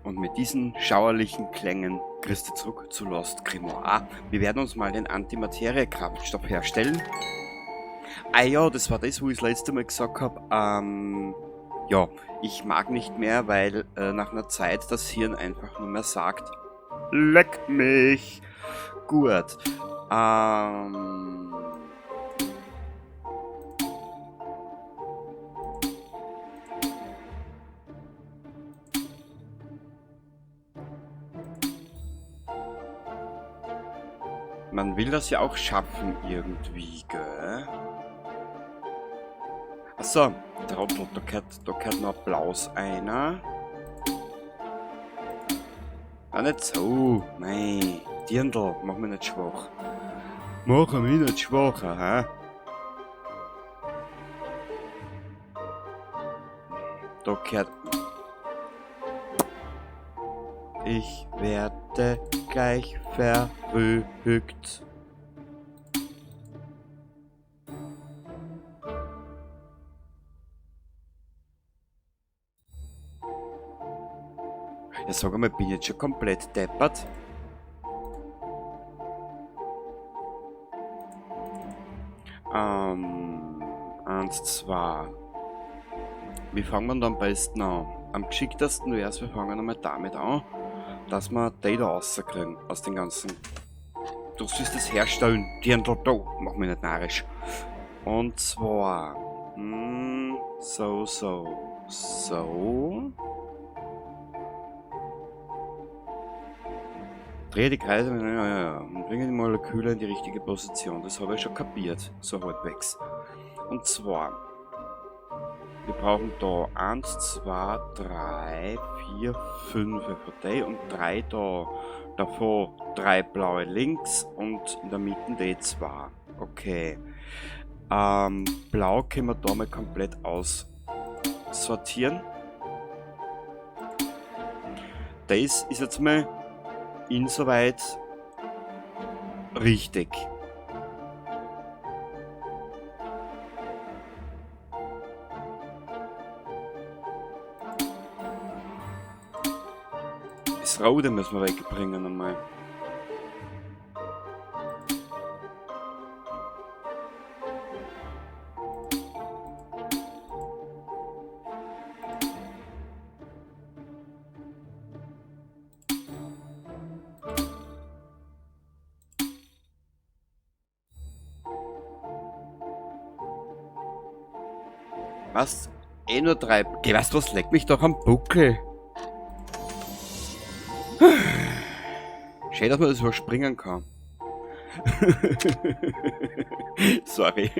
Und mit diesen schauerlichen Klängen grüßt ihr zurück zu Lost Grimoire. Wir werden uns mal den Antimaterie-Kraftstoff herstellen. Ah ja, das war das, wo ich das letzte Mal gesagt hab, ja, ich mag nicht mehr, weil nach einer Zeit das Hirn einfach nur mehr sagt, leck mich! Gut. Man will das ja auch schaffen irgendwie, gell? Achso, Trottel, da gehört noch Applaus einer. Ah, nicht so, mei, Dirndl, mach mich nicht schwach. Mach mich nicht schwach, aha. Da gehört... Ich werde gleich verrückt. Ja, sag einmal, bin ich jetzt schon komplett deppert? Eins, zwei. Wie fangen wir dann am besten an? Am geschicktesten wär's, wir fangen einmal damit an, dass wir die da rauskriegen, aus den ganzen... Du sollst das herstellen, Dirndl, da, mach mich nicht narrisch. Und zwar... so, so, so... Drehe die Kreise, ja, ja, ja, und bringe die Moleküle in die richtige Position. Das habe ich schon kapiert, so halbwegs. Und zwar, wir brauchen da 1, 2, 3, 4, 5 von die und 3 da. Davon 3 blaue links und in der Mitte die 2. Okay. Blau können wir da mal komplett aussortieren. Das ist jetzt mal insoweit richtig. Das Rote müssen wir wegbringen einmal. Was? Eh nur 3. Geh, weißt du was? Leck mich doch am Buckel. Schön, dass man das überspringen kann. Sorry.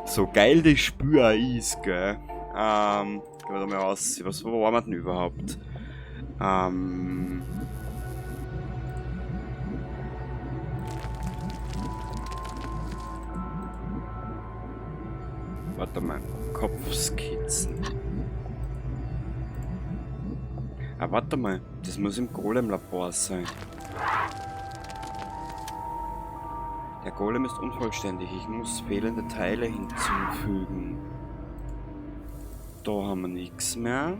So geil die Spür ist, gell? Gehen wir da mal raus. Was, wo waren wir denn überhaupt? Warte mal, Kopfskizzen. Ah, warte mal, das muss im Golem-Labor sein. Der Golem ist unvollständig, ich muss fehlende Teile hinzufügen. Da haben wir nichts mehr.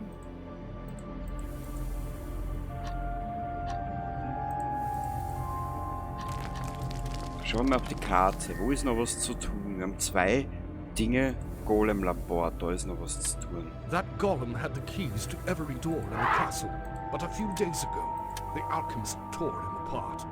Schauen wir auf die Karte, wo ist noch was zu tun? Wir haben 2 Dinge. Golem-Labor, da ist noch was zu tun. That golem had the keys to every door in the castle, but a few days ago, the alchemist tore him apart.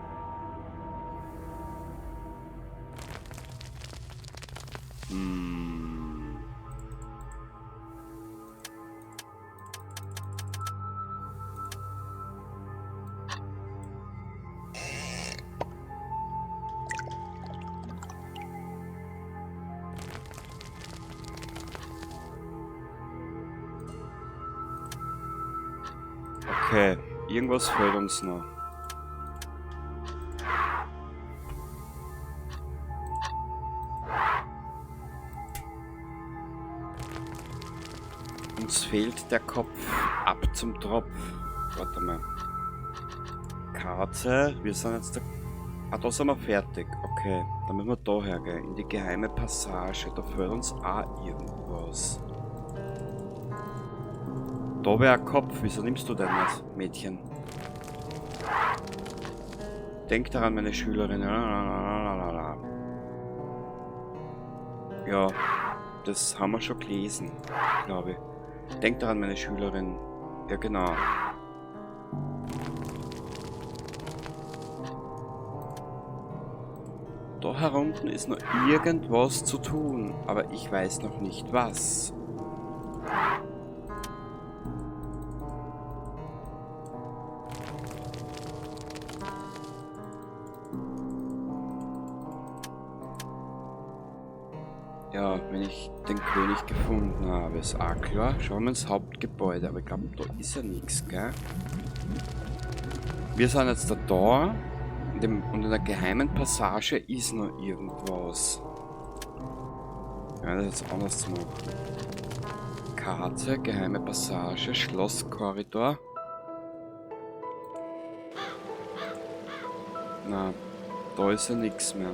Okay, irgendwas fehlt uns noch. Uns fehlt der Kopf. Ab zum Tropf. Warte mal. Karte. Wir sind jetzt da. Ah, da sind wir fertig. Okay, dann müssen wir da hergehen. In die geheime Passage. Da fehlt uns auch irgendwas. Da wäre ein Kopf. Wieso nimmst du denn das, Mädchen? Denk daran, meine Schülerin. Lalalala. Ja, das haben wir schon gelesen, glaube ich. Denk daran, meine Schülerin. Ja, genau. Da herunten ist noch irgendwas zu tun, aber ich weiß noch nicht was. Ja, wenn ich den König gefunden habe, ist auch klar. Schauen wir ins Hauptgebäude, aber ich glaub, da ist ja nix, gell? Wir sind jetzt da. Und in der geheimen Passage ist noch irgendwas. Ja, das ist jetzt anders zu machen. Karte, geheime Passage, Schlosskorridor. Na, da ist ja nix mehr.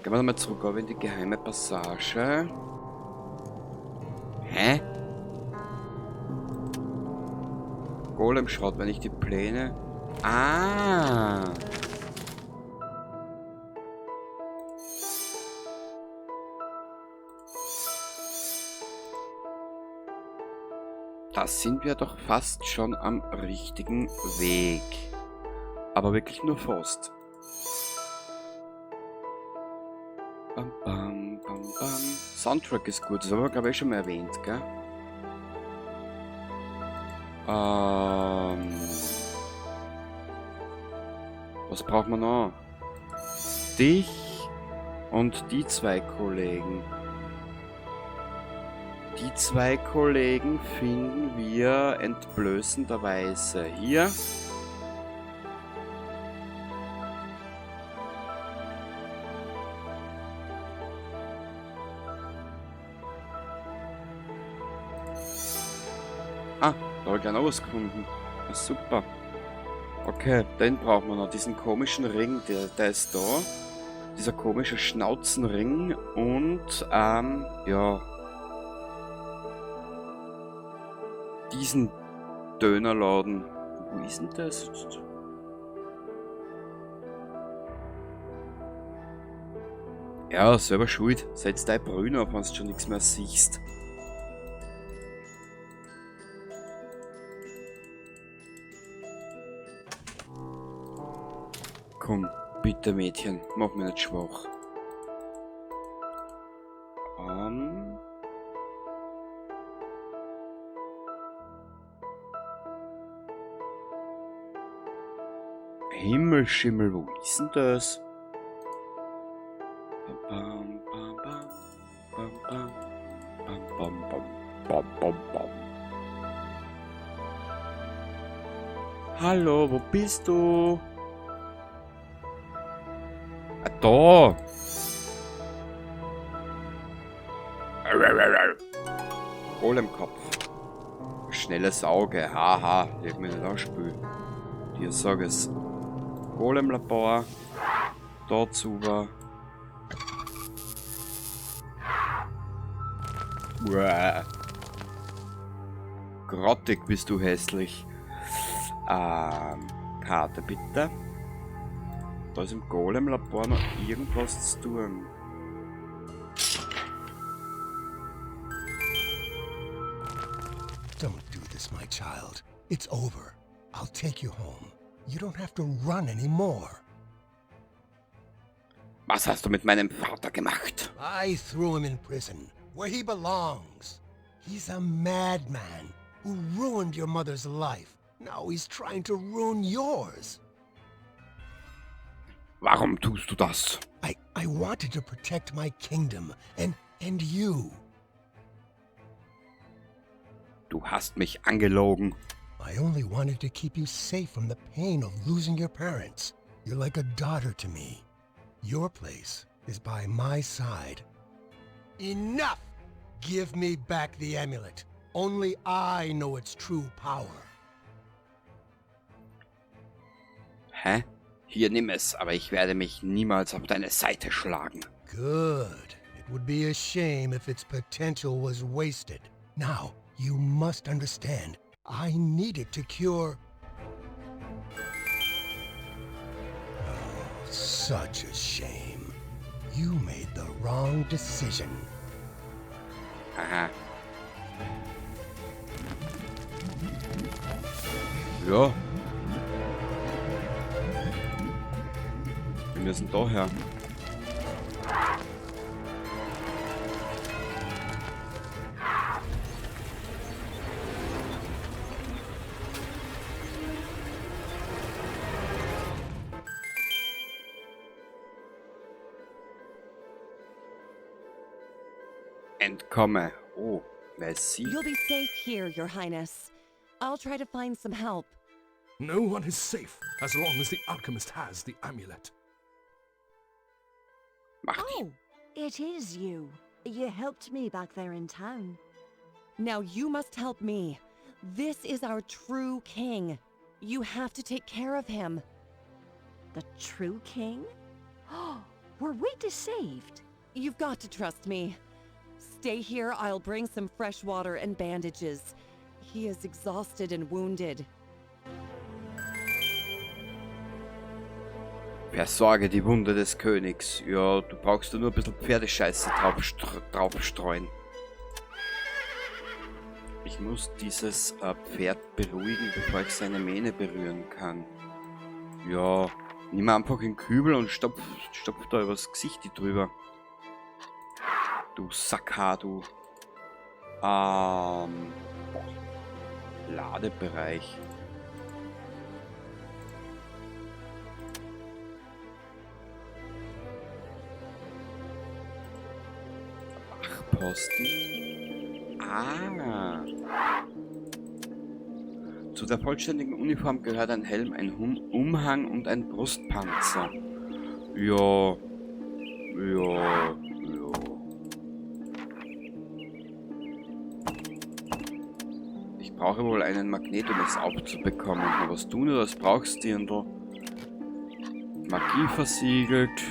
Gehen wir nochmal zurück aber in die geheime Passage. Hä? Golem-Schrott, wenn ich die Pläne... Ah! Da sind wir doch fast schon am richtigen Weg. Aber wirklich nur fast. Bam, bam, bam, bam. Soundtrack ist gut, das haben wir, glaub ich, schon mal erwähnt, gell? Was braucht man noch? Dich und die zwei Kollegen. Die zwei Kollegen finden wir entblößenderweise hier. Ah, da hab ich gleich noch was gefunden. Ja, super. Okay, den brauchen wir noch. Diesen komischen Ring, der ist da. Dieser komische Schnauzenring und ja. Diesen Dönerladen. Wo ist denn das jetzt? Ja, selber schuld. Setz dein Brünn auf, wenn du schon nichts mehr siehst. Komm, bitte Mädchen, mach mich nicht schwach. Himmelschimmel, wo ist denn das? Bam, bam, bam, bam, bam, bam, bam, bam, bam, bam, bam. Hallo, wo bist du? Ah, da! Golemkopf. Schnelles Auge, haha, leg mir nicht anspülen. Dir sag es. Golem-Labor. Dazu war. Uah. Grottig bist du hässlich. Karte bitte. Da ist im Golem-Labor noch irgendwas zu tun. Don't do this, my child. It's over. I'll take you home. You don't have to run anymore. Was hast du mit meinem Vater gemacht? I threw him in prison, where he belongs. He's a madman who ruined your mother's life. Now he's trying to ruin yours. Warum tust du das? I wanted to protect my kingdom and you. Du hast mich angelogen. I only wanted to keep you safe from the pain of losing your parents. You're like a daughter to me. Your place is by my side. Enough! Give me back the amulet. Only I know its true power. Hä? Hier, nimm es, aber ich werde mich niemals auf deine Seite schlagen. Good. It would be a shame if its potential was wasted. Now, You must understand, I need it to cure. Oh, such a shame. You made the wrong decision. Aha. Ja. Wir müssen da her. Entkomme. Oh, wer ist sie? You'll be safe here, Your Highness. I'll try to find some help. No one is safe as long as the alchemist has the amulet. Mach dich. Oh, it is you. You helped me back there in town. Now you must help me. This is our true king. You have to take care of him. The true king? Were we deceived? You've got to trust me. Stay here, I'll bring some fresh water and bandages. He is exhausted and wounded. Versorge die Wunde des Königs. Ja, du brauchst da nur ein bisschen Pferdescheiße draufstreuen. Ich muss dieses Pferd beruhigen, bevor ich seine Mähne berühren kann. Ja, nimm einfach den Kübel und stopf da übers Gesicht drüber. Du Sackhaar, du. Boah. Ladebereich. Wachposten. Ah. Zu der vollständigen Uniform gehört ein Helm, ein Umhang und ein Brustpanzer. Ja. Ja. Ja. Ich brauche wohl einen Magnet, um es aufzubekommen. Aber was tun du, das brauchst du denn da? Magie versiegelt.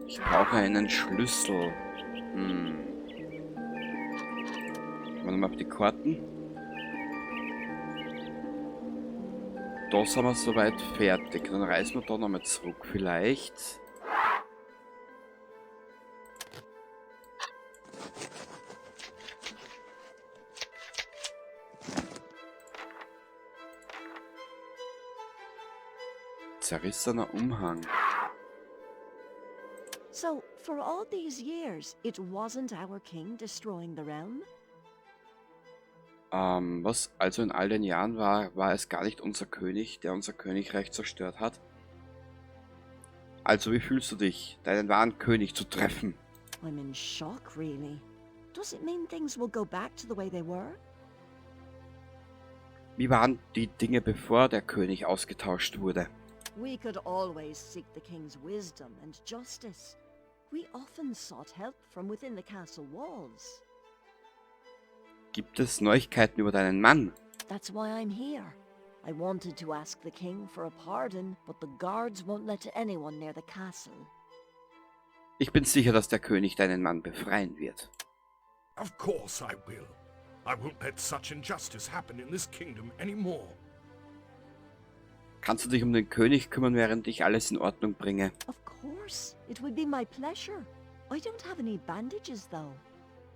Ich brauche einen Schlüssel. Schauen wir nochmal auf die Karten. Da sind wir soweit fertig. Dann reisen wir da nochmal zurück vielleicht. Zerrissener Umhang. So, for all these years, it wasn't our king destroying the realm? Was? Also in all den Jahren war es gar nicht unser König, der unser Königreich zerstört hat? Also, wie fühlst du dich, deinen wahren König zu treffen? I'm in shock, really. Does it mean things will go back to the way they were? Wie waren die Dinge, bevor der König ausgetauscht wurde? We could always seek the king's wisdom and justice. We often sought help from within the castle walls. Gibt es Neuigkeiten über deinen Mann? That's why I'm here. I wanted to ask the king for a pardon, but the guards won't let anyone near the castle. Ich bin sicher, dass der König deinen Mann befreien wird. Of course I will. I won't let such injustice happen in this kingdom anymore. Kannst du dich um den König kümmern, während ich alles in Ordnung bringe? Of course. It would be my pleasure. I don't have any bandages, though.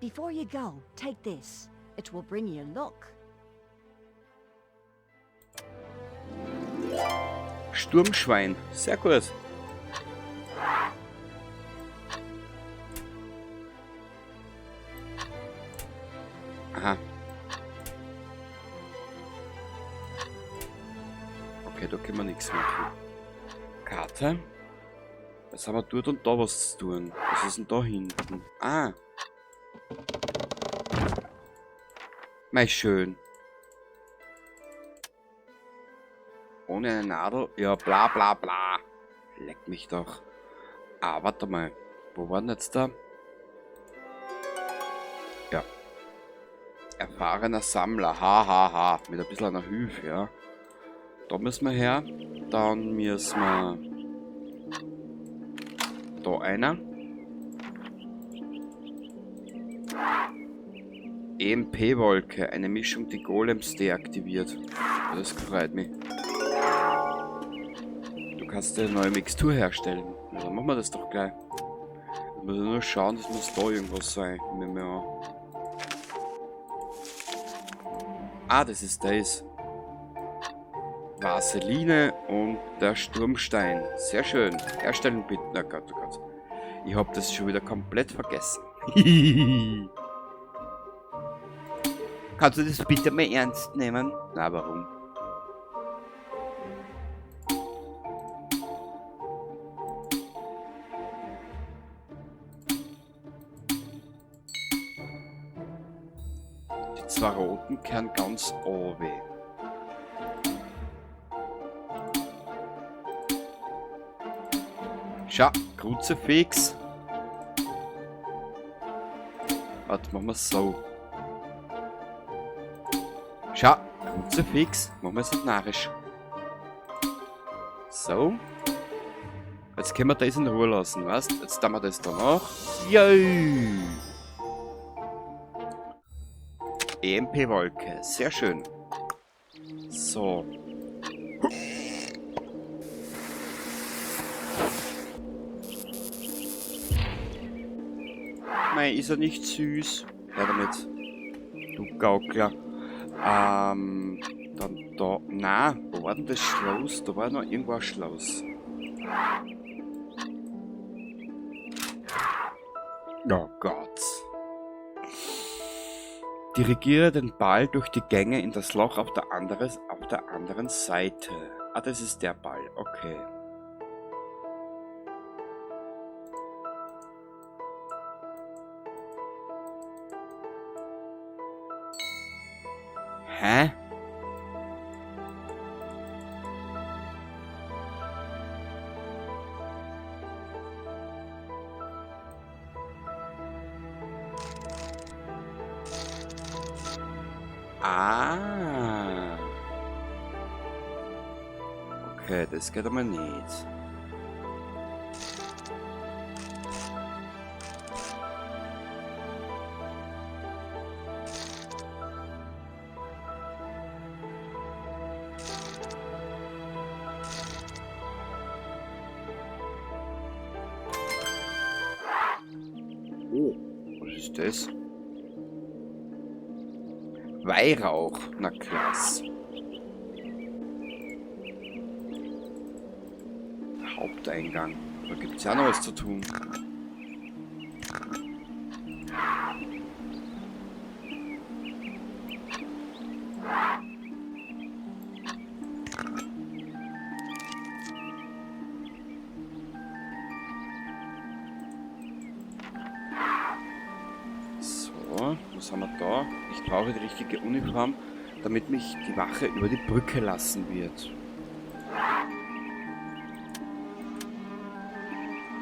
Before you go, take this. It will bring you luck. Sturmschwein. Sehr gut. Aha. Okay, da können wir nichts machen. Karte. Was haben wir dort und da was zu tun? Was ist denn da hinten? Ah. Mei, schön. Ohne eine Nadel? Ja, bla bla bla. Leck mich doch. Ah, warte mal. Wo war denn jetzt da? Ja. Erfahrener Sammler. Ha, ha, ha. Mit ein bisschen einer Hilfe, ja. Da müssen wir her. Dann müssen wir... Da einer. EMP-Wolke, eine Mischung, die Golems deaktiviert. Das freut mich. Du kannst eine neue Mixtur herstellen. Ja, dann machen wir das doch gleich. Ich muss nur schauen, das muss da irgendwas sein. Ah, das ist das. Vaseline und der Sturmstein. Sehr schön. Herstellen bitte. Na Gott, oh Gott. Ich hab das schon wieder komplett vergessen. Kannst du das bitte mal ernst nehmen? Na, warum? Die zwei roten kehren ganz runter. Schau, Kruzifix. Warte, machen wir so. Schau, Kruzifix. Machen wir es nicht narrisch. So. Jetzt können wir das in Ruhe lassen, weißt? Jetzt tun wir das da noch. Yay! EMP-Wolke. Sehr schön. So. Mei, ist er nicht süß? Ja, damit. Du Gaukler. Dann da. Na, wo war denn das Schloss? Da war noch irgendwo ein Schloss. Oh Gott. Dirigiere den Ball durch die Gänge in das Loch auf der anderen Seite. Ah, das ist der Ball. Okay. Hä? Ah. Okay, das geht aber nicht. Oh, was ist das? Weihrauch, na klasse. Haupteingang. Da gibt's ja noch was zu tun. So, was haben wir da? Ich brauche die richtige Uniform, damit mich die Wache über die Brücke lassen wird.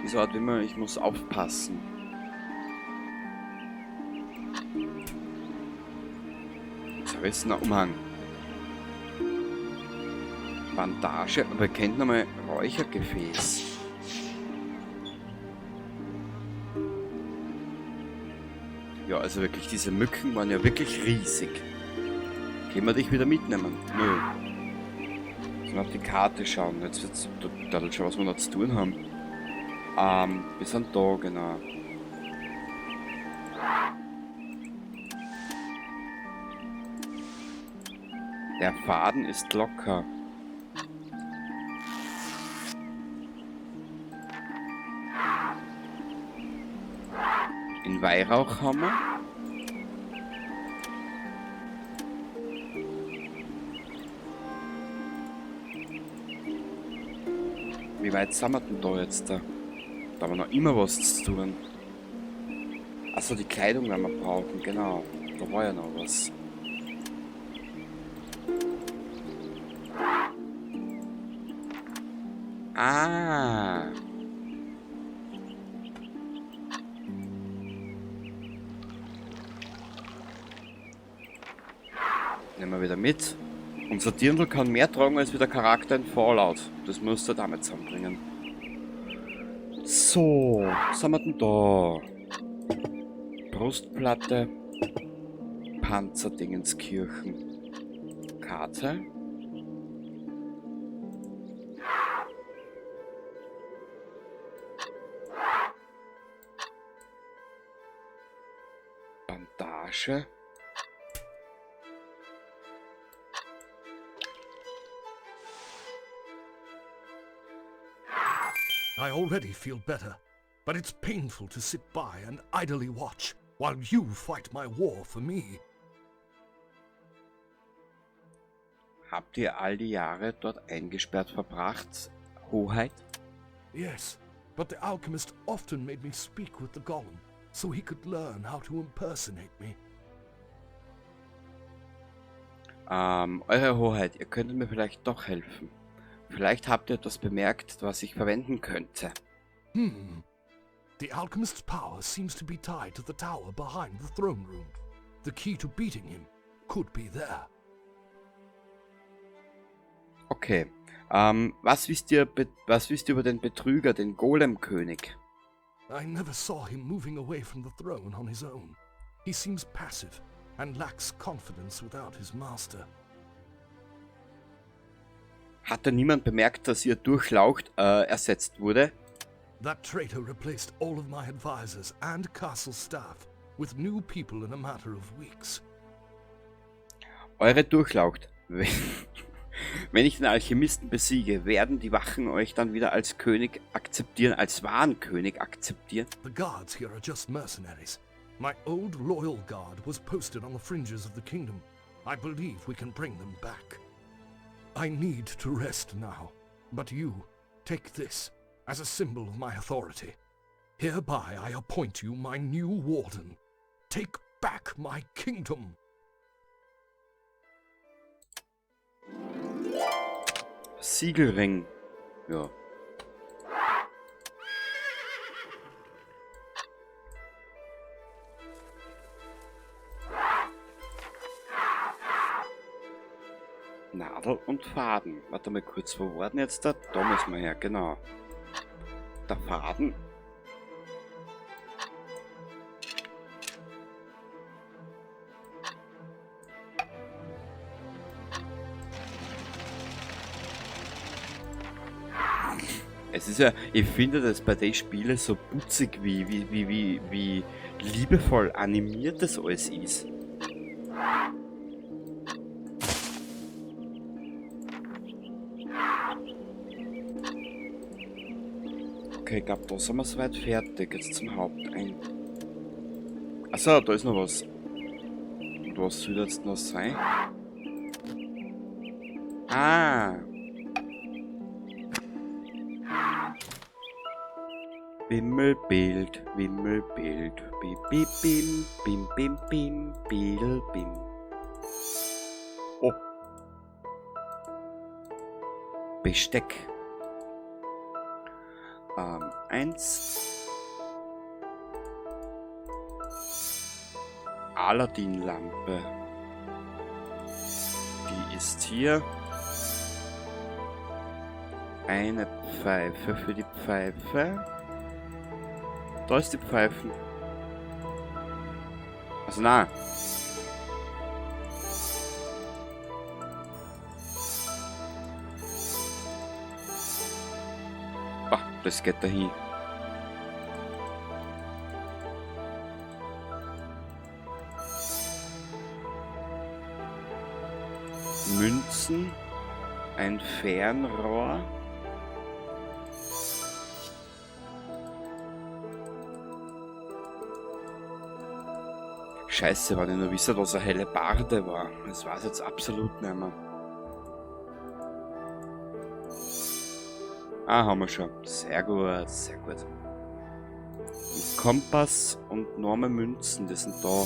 Diese Art immer, ich muss aufpassen. Zerrissener Umhang. Bandage, aber ihr kennt nochmal Räuchergefäß. Ja, also wirklich, diese Mücken waren ja wirklich riesig. Können wir dich wieder mitnehmen? Nö. Sollen wir auf die Karte schauen. Jetzt wird's total schon, was wir noch zu tun haben. Wir sind da, genau. Der Faden ist locker. In Weihrauch haben wir. Wie weit sind wir denn da jetzt? Da haben wir noch immer was zu tun. Achso, die Kleidung werden wir brauchen, genau. Da war ja noch was. Ah. Nehmen wir wieder mit. Unser Dirndl kann mehr tragen als wie der Charakter in Fallout. Das musst du damit zusammenbringen. So, was haben wir denn da? Brustplatte, Panzerdingenskirchen, Karte. Bandage. I already feel better, but it's painful to sit by and idly watch while you fight my war for me. Habt ihr all die Jahre dort eingesperrt verbracht, Hoheit? Yes, but the alchemist often made me speak with the golem so he could learn how to impersonate me. Eure Hoheit, ihr könntet mir vielleicht doch helfen. Vielleicht habt ihr etwas bemerkt, was ich verwenden könnte. The alchemist's power seems to be tied to the tower behind the throne room. The key to beating him could be there. Okay. Was wisst ihr über den Betrüger, den Golemkönig? I never saw him moving away from the throne on his own. He seems passive and lacks confidence without his master. Hat denn niemand bemerkt, dass ihr Durchlaucht ersetzt wurde? That traitor replaced all of my advisors and castle staff with new people in a matter of weeks. Eure Durchlaucht. Wenn ich den Alchemisten besiege, werden die Wachen euch dann wieder als König akzeptieren, als wahren König akzeptieren? The guards here are just mercenaries. My old loyal guard was posted on the fringes of the kingdom. I believe we can bring them back. I need to rest now, but you, take this as a symbol of my authority. Hereby I appoint you my new warden. Take back my kingdom. Siegelring. Ja. Nadel und Faden. Warte mal kurz, wo war denn jetzt der? Da müssen wir her, genau. Der Faden. Es ist ja, ich finde das bei den Spielen so putzig, wie liebevoll animiert das alles ist. Okay, ich glaub, da sind wir soweit fertig. Jetzt zum Haupteingang. Achso, da ist noch was. Und was soll das jetzt noch sein? Ah! Wimmelbild, Wimmelbild, bim, bim, bim, bim, bim, bim, bidel, bim. Oh. Besteck. 1. Aladdin-Lampe. Die ist hier. Eine Pfeife für die Pfeife. Da ist die Pfeife. Also na. Bah, das geht dahin. Münzen, ein Fernrohr. Scheiße, wenn ich nur wisse, was eine Hellebarde war. Das weiß ich jetzt absolut nicht mehr. Ah, haben wir schon. Sehr gut, sehr gut. Ein Kompass und norme Münzen, die sind da.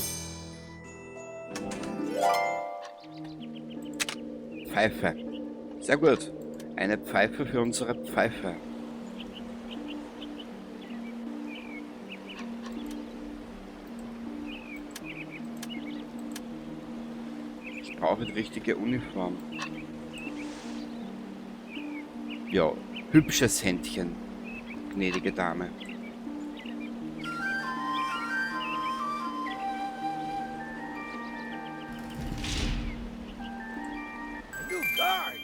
Pfeife. Sehr gut. Eine Pfeife für unsere Pfeife. Ich brauche die richtige Uniform. Ja, hübsches Händchen. Gnädige Dame. A new guard!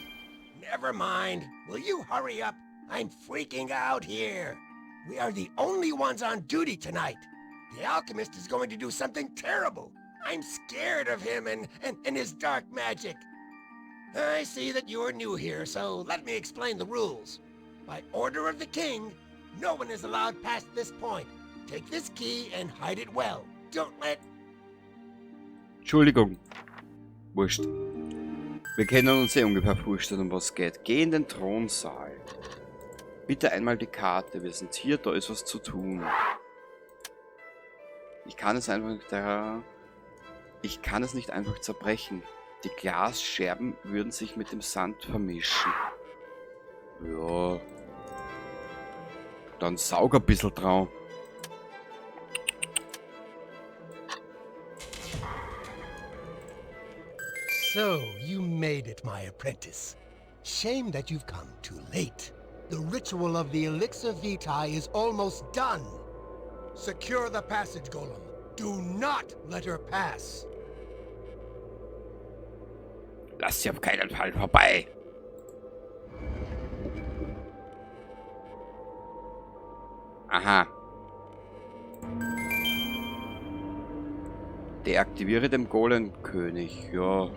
Never mind. Will you hurry up? I'm freaking out here. We are the only ones on duty tonight. The alchemist is going to do something terrible. I'm scared of him and his dark magic. I see that you are new here, so let me explain the rules. By order of the king, no one is allowed past this point. Take this key and hide it well. Don't let... Entschuldigung. Wurscht. Wir können uns eh ungefähr vorstellen, um was geht. Geh in den Thronsaal. Bitte einmal die Karte. Wir sind hier, da ist was zu tun. Ich kann es einfach nicht... Ich kann es nicht einfach zerbrechen. Die Glasscherben würden sich mit dem Sand vermischen. Ja. Dann saug ein bisschen drauf. So, you made it, my apprentice. Shame that you've come too late. The ritual of the Elixir Vitae is almost done. Secure the passage, Golem. Do not let her pass. Lass sie auf keinen Fall vorbei. Aha. Deaktiviere den Golemkönig. Ja.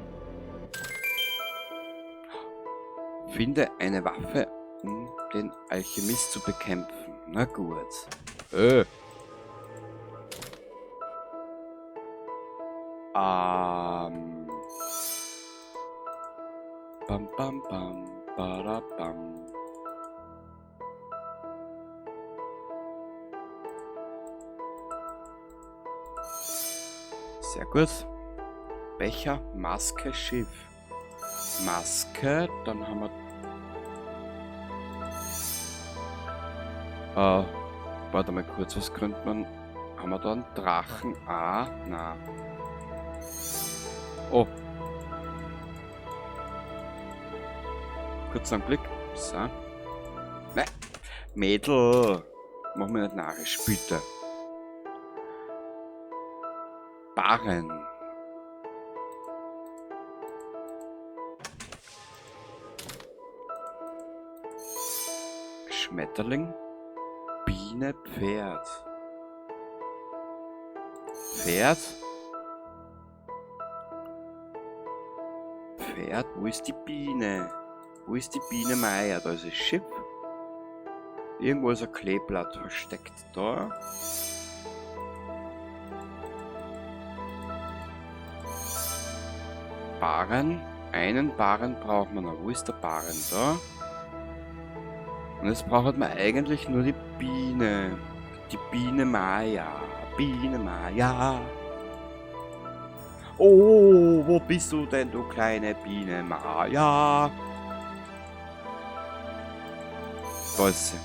Finde eine Waffe, um den Alchemist zu bekämpfen. Na gut. Bam, bam, bam, bada, bam. Sehr gut. Becher, Maske, Schiff. Maske, dann haben wir... Warte mal kurz, was könnte man... Haben wir da einen Drachen? Ah, na. Oh. Kurz einen Blick. So. Ne. Mädel. Mach mir nicht narrisch, bitte. Barren. Schmetterling. Biene, Pferd. Pferd? Pferd? Wo ist die Biene? Wo ist die Biene Meier? Da ist das Schiff. Irgendwo ist ein Kleeblatt versteckt. Da. Barren. Einen Barren braucht man noch. Wo ist der Barren? Da. Und jetzt braucht man eigentlich nur die Biene. Die Biene Maya. Biene Maya. Oh, wo bist du denn, du kleine Biene Maya? Da ist sie.